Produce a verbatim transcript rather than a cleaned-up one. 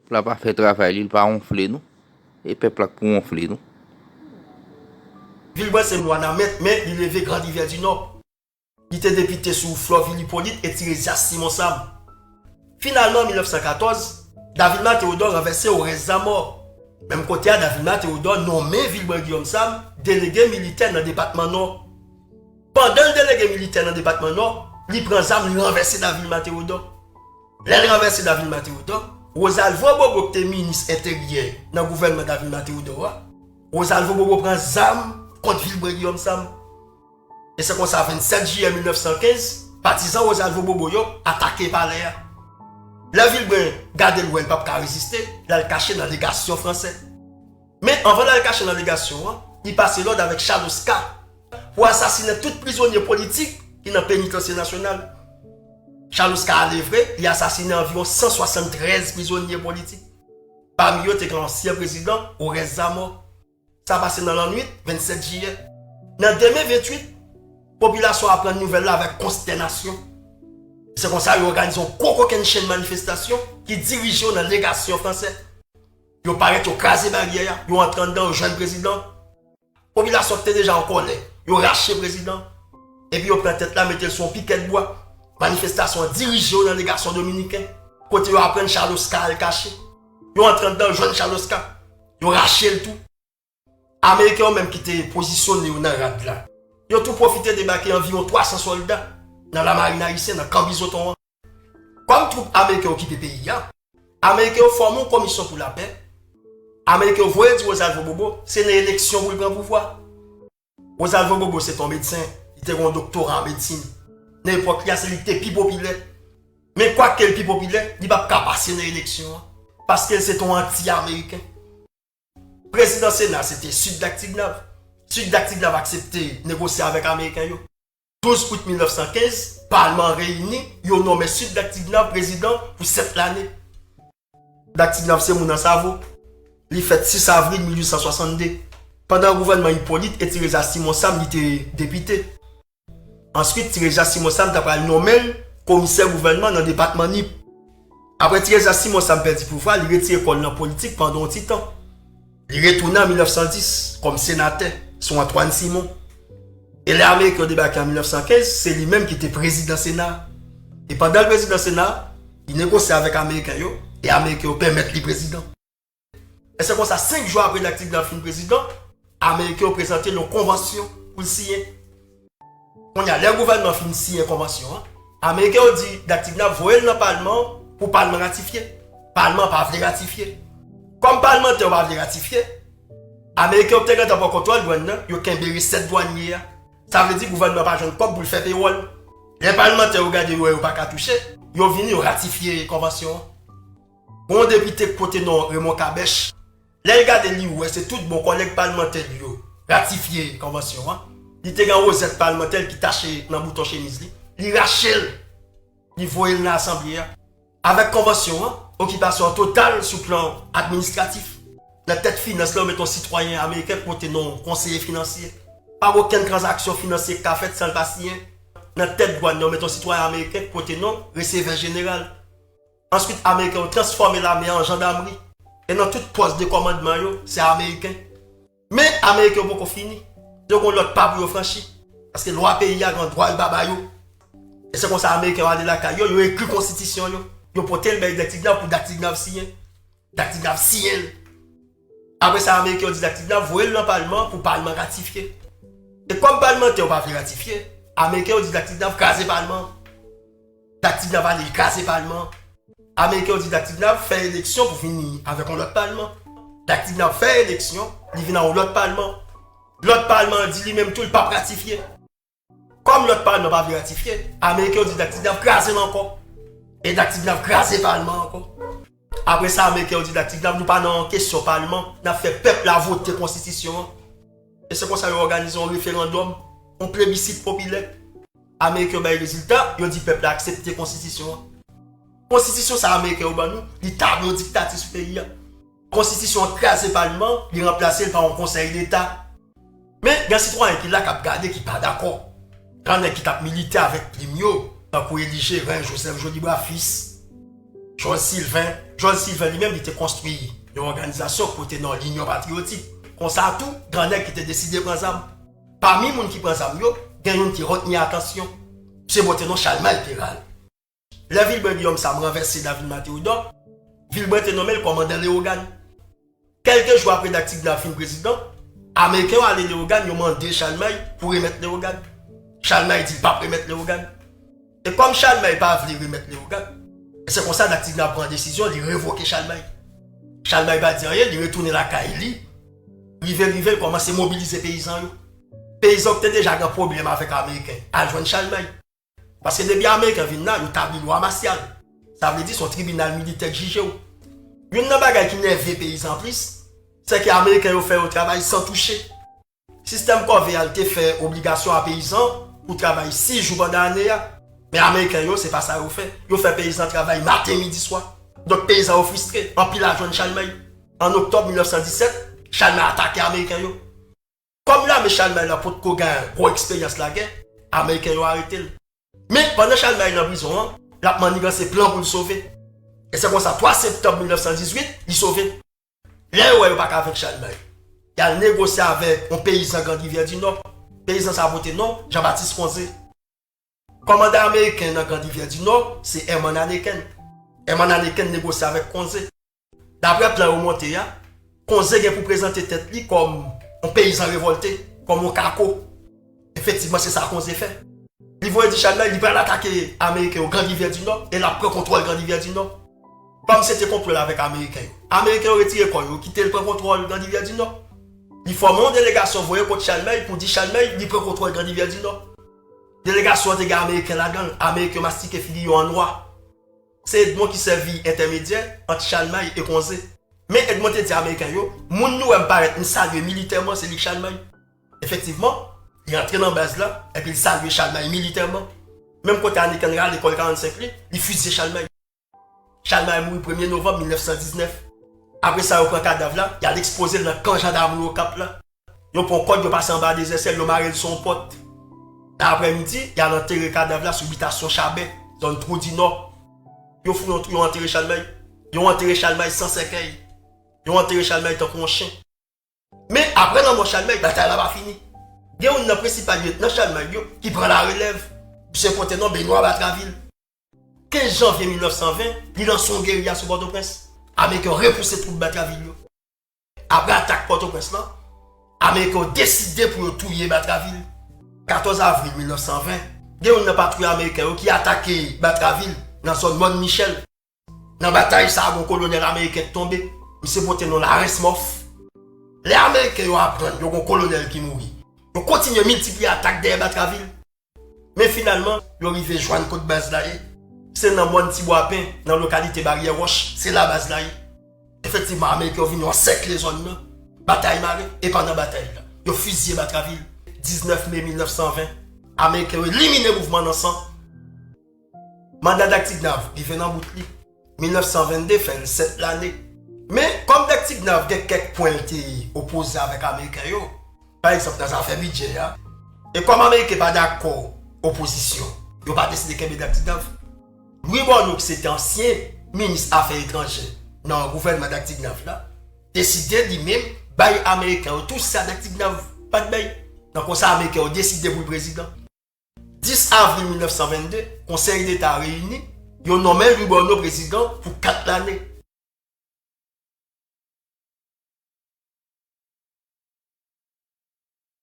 Pèp la pa fè travay li, li pa wonfle nou. E pèp la k pou wonfle nou. Vilbrun se yon Wanament, men li leve Grand Rivière du Nord. Li te depite sou Florvil Hyppolite e Tirésias Simon Sam. Finalman, an mil nèf san katòz, Davilma Théodore ranvèse Oreste Zamor. Menm kote a, Davilma Théodore nonmen Vilbrun Guillaume Sam delege militè nan depatman Nò. Pandan l delege militè nan depatman Nò, li pran zam, li ranvèse Davilma Théodore. Lè l ranvèse Davilma Théodore, Rosalvo Bobo ki te minis enteryè nan gouvènman Davilma Théodore a, Rosalvo Bobo pran zam kont Vilbrun Guillaume Sam. E se konsa, vennsèt jiyè mil nèf san kenz, patizan Rosalvo Bobo yo atake palè a. Lè Vilbrun gade l wè l p ap ka reziste, l al kache nan legasyon fransè. Men anvan l al kache nan legasyon an, li pase lòd avèk Charles Oscar pou asasinen tout prizonye politik ki nan penitansye nasyonal. Charles Oscar ale vre, li asasinen anviwon san swasanntrèz prizonye politik. Pami yo te gen ansyen prezidan Oreste Zamor. Sa pase nan lannwit vennsèt jiyè. Nan demen venntuit, popilasyon an aprann nouvèl la avèk konstènasyon. Se konsa yo òganize yon gwo kokennchenn manifestasyon ki dirije yo nan legasyon fransè. Yo parèt, yo kraze baryè a, yo antre anndan, yo jwenn prezidan. Popilasyon ki te deja an kòlè, yo rache prezidan. Epi yo pran tèt la, mete l sou yon pikèt bwa. Manifestasyon an dirije yo nan legasyon dominiken, kote yo aprann Charles Oscar al kache. Yo antre anndan, yo jwenn Charles Oscar. Yo rache l tou. Ameriken yo menm ki te pozisyone yo nan rad la, yo tou pwofite debake anviwon twa san sòlda nan lamarin ayisyen nan kan Bizoton an. Kòm twoup ameriken yo kite peyi a, Ameriken yo fòme yon komisyon pou lapè. Ameriken yo voye di Rosalvo Bobo se nan eleksyon pou l pran pouvwa. Rosalvo Bobo se te yon medsen, li te gen yon doktora an medsin. Nan epòk li a, se li ki te pi popilè. Men kwake l pi popilè, li p ap ka pase nan eleksyon an, paske l se te yon anti-ameriken. Prezidan Sena se te Sid Daktignav. Sid Daktignav aksepte negosye avèk Ameriken yo. Douz out mil nèf san kenz, palman an reyini, yo nonmen Sid Daktignav prezidan pou sèt lane. Daktignav se moun Ansavo. Li fèt sis avril mil uit san swasannde. Pandan gouvènman Hyppolite e Tirésias Simon Sam, li te depite. Answit, Tirésias Simon Sam ta pral nonmen l komisè gouvènman nan depatman Nip. Apre Tirésias Simon Sam pèdi pouvwa, li retire kò l nan politik pandan yon ti tan. Li retounen an mil nèf san dis kòm senatè sou Antoine Simon. E lè Ameriken yo debake an mil nèf san kenz, se li menm ki te prezidan Sena a. E pandan l prezidan Sena a, li negosye avèk Ameriken yo, e Ameriken yo pèmèt li prezidan. E se konsa, senk jou apre Daktignav fin prezidan, Ameriken yo prezante l yon konvansyon pou l siyen. Kounye a, lè gouvènman an fin siyen konvansyon an, Ameriken yo di Daktignav voye l nan palman an pou palman ratifye. Palman an pa vle ratifye. Kòm palmantè yo pa vle ratifye, Ameriken yo ki te gentan pran kontwòl dwàn nan, yo kenbe resèt dwanye a. Sa vle di gouvènman an pa jwenn kòb pou l fè pewòl. Lè palmantè yo gade, yo wè yo pa ka touche, yo vini, yo ratifye konvansyon an. Gon depite k pote non Raymond Kabèch. Lè l gade, li wè se tout bon kòlèg palmantè li yo ratifye konvansyon an. Li te gen wozèt palmantè l ki tache nan bouton chemiz li. Li rache l, li voye l nan asanble a. Avèk konvansyon an, okipasyon an total sou plan administratif. Nan tèt finans la, yo met yon sitwayen ameriken k pote non konseye finansye. Pa gen okenn tranzaksyon finansye k ka fèt san l pa siyen. Nan tèt dwàn nan, yo met yon sitwayen ameriken k pote non resevè jeneral. Answit, Ameriken yo transfòme lame a an jandamri. E nan tout pòs de kòmandman yo, se Ameriken. Men, Ameriken yo poko fini. Yo gen yon lòt pa pou yo franchi. Paske lwa peyi a gen dwa l pa ba yo. E se konsa Ameriken yo ale lakay yo, yo ekri konstitisyon yo. Yo pote l bay Daktignav pou Daktignav siyen. Daktignav siyen l. Apre sa, Ameriken yo di Daktignav voye l nan palman pou palman ratifye. E kòm palmantè yo pa vle ratifye, Ameriken yo di Daktignav kraze palman. Daktignav ale, li kraze palman. Ameriken yo di Daktignav fè eleksyon pou vini avèk yon lòt palman. Daktignav fè eleksyon, li vin ak yon lòt palman. Lòt palman an di li menm tou, li p ap ratifye. Kòm lòt palman pa vle ratifye, Ameriken yo di Daktignav kraze l ankò. E Daktignav kraze palman an ankò. Apre sa, Ameriken yo di Daktignav, nou pa nan kesyon palman, n ap fè pèp la vote konstitisyon an. E se konsa yo òganize yon referandòm, yon plebisit popilè. Ameriken yo bay rezilta, yo di pèp la aksepte konstitisyon an. Konstitisyon sa Ameriken yo ban nou, li tabli yon diktati sou peyi a. Konstitisyon an kraze palman, li ranplase l pa yon konsèy deta. Men, gen sitwayen ki la k ap gade ki pa dakò. Gen nèg ki t ap milite avèk plim yo, tankou Elie Gérin, Joseph Jolibois Fils, Georges Sylvain, Georges Sylvain li menm, li te konstwi yon òganizasyon ki pote non Linyon Patriyotik. Konsa tou, gran nèg ki te deside pran zam. Pami moun ki pran zam yo, gen youn ki retni atansyon. Misye pote non Chalmay Peral. Lè Vilbrun Guillaume Sam ranvèse David Mathéodore, Vilbrun te nonmen l kòmandan Leyogàn. Kèlke jou apre Daktignav fin prezidan, Ameriken yo ale Leyogàn, yo mande Chalmay pou remèt Leyogàn. Chalmay di l p ap remèt Leyogàn. E kòm Chalmay pa vle remèt Leyogàn, e se konsa Daktignav pran desizyon, li revoke Chalmay. Chalmay pa di anyen, li retounen lakay li. Rive, rive, l kòmanse mobilize peyizan yo. Peyizan ki te deja gen pwoblèm avèk Ameriken al jwenn Chalmay. Paske depi Ameriken vin la, yo tabli lwa masyal. Sa vle di se yon tribinal militè k jije w. Youn nan bagay ki nève peyizan plis, se ke Ameriken yo fè yo travay san touche. Sistèm kòve a te fè obligasyon a peyizan pou travay sis jou pandan ane a. Men Ameriken yo, se pa sa yo fè. Yo fè peyizan travay maten, midi, swa. Donk peyizan yo fristre, anpil al jwenn Chalmay. An oktòb mil nèf san disèt, Chalmay atake Ameriken yo. Kòm lame Chalmay la potko gen gwo eksperyans lagè, Ameriken yo arete l. Men, pandan Chalmay nan prizon an, l ap manniganse plan pou l sove. E se konsa, twa septanm mil nèf san dizuit, li sove. Lè yo wè yo pa ka venk Chalmay, y al negosye avèk yon peyizan Grand Rivière du Nord. Peyizan sa a pote non Jean-Baptiste Conze. Kòmandan ameriken nan Grand Rivière du Nord, se Herman Hanneken. Herman Hanneken negosye avèk Conze. Daprè plan yo monte a, Conze gen pou prezante tèt li kòm yon peyizan revòlte, kòm yon kako. Efektivman, se sa Conze fè. Li voye di Chalmay li pral atake Ameriken yo Grand Rivière du Nord e l ap pran kontwòl Grand Rivière du Nord. Kòm se te konplo l avèk Ameriken yo, Ameriken yo retire kò yo, kite l pran kontwòl Grand Rivière du Nord. Li fòme yon delegasyon voye kot Chalmay pou di Chalmay li pran kontwòl Grand Rivière du Nord. Delegasyon an te gen Ameriken ladan l, Ameriken yo mastike figi yo an nwa. Se Edmond ki sèvi entèmedyè ant Chalmay e Conze. Men Edmond te di Ameriken yo, moun nou wè m parèt m salye militèman, se li k Chalmay. Efektivman, li antre nan baz la, epi l salye Chalmay militèman. Menm kote Hanneken rale kò l karannsenk li, li fizye Chalmay. Chalmay mouri premye novanm mil nèf san diznèf. Apre sa, yo pran kadav la, y al ekspoze l nan kan jandamri Okap la. Yo pran kòd, yo pase anba dezè syèl, yo mare l sou yon pòt. Nan aprèmidi, y al antere kadav la sou bitasyon Chabè, zòn Twou di Nò. Yo fouye yon twou, yo antere Chalmay. Yo antere Chalmay san sèkèy. Yo antere Chalmay tankou yon chen. Men, apre lanmò Chalmay, batay la pa fini. Gen youn nan prensipal lyetnan Chalmay yo ki pran larelèv. Misye pote non Benoît Batraville. Kenz janvye mil nèf san ven, li lanse yon geriya sou Pòtoprens. Ameriken yo repouse twoup Batraville yo. Apre atak Pòtoprens lan, Ameriken yo deside pou yo touye Batraville. Katòz avril mil nèf san ven, gen youn nan patwouy ameriken yo ki atake Batraville nan zòn Mòn Michèl. Nan batay sa a, gon kolonèl ameriken k tonbe. Misye pote non Lawrence Murph. Lè Ameriken yo aprann yo gon kolonèl ki mouri, yo kontinye miltipliye atak dèyè Batraville. Men finalman, yo rive jwenn kot baz la ye. Se nan mòn Tibwapen, nan lokalite Baryè Wòch, se la baz la ye. Efektivman, Ameriken yo vin yo ansèkle zòn nan. Batay mare, e pandan batay la, yo fizye Batraville. Diznèf me mil nèf san ven, Ameriken yo elimine mouvman nan san. Manda Daktignav rive nan bout li. Mil nèf san vennde fè l sèt lane. Men, kòm Daktignav gen kèk pwen l te opoze avèk Ameriken yo, pa egzanp nan zafè bidjè a, e kòm Ameriken pa dakò opozisyon, yo pa deside kenbe Daktignav. Louis Borno, ki se te ansyen minis afè etranjè nan gouvènman Daktignav la, deside li menm bay Ameriken yo tou sa Daktignav pa t bay. Nan konsa, Ameriken yo deside pou l prezidan. Dis avril mil nèf san vennde, Konsèy Deta reyini, yo nonmen Louis Borno prezidan pou kat lane.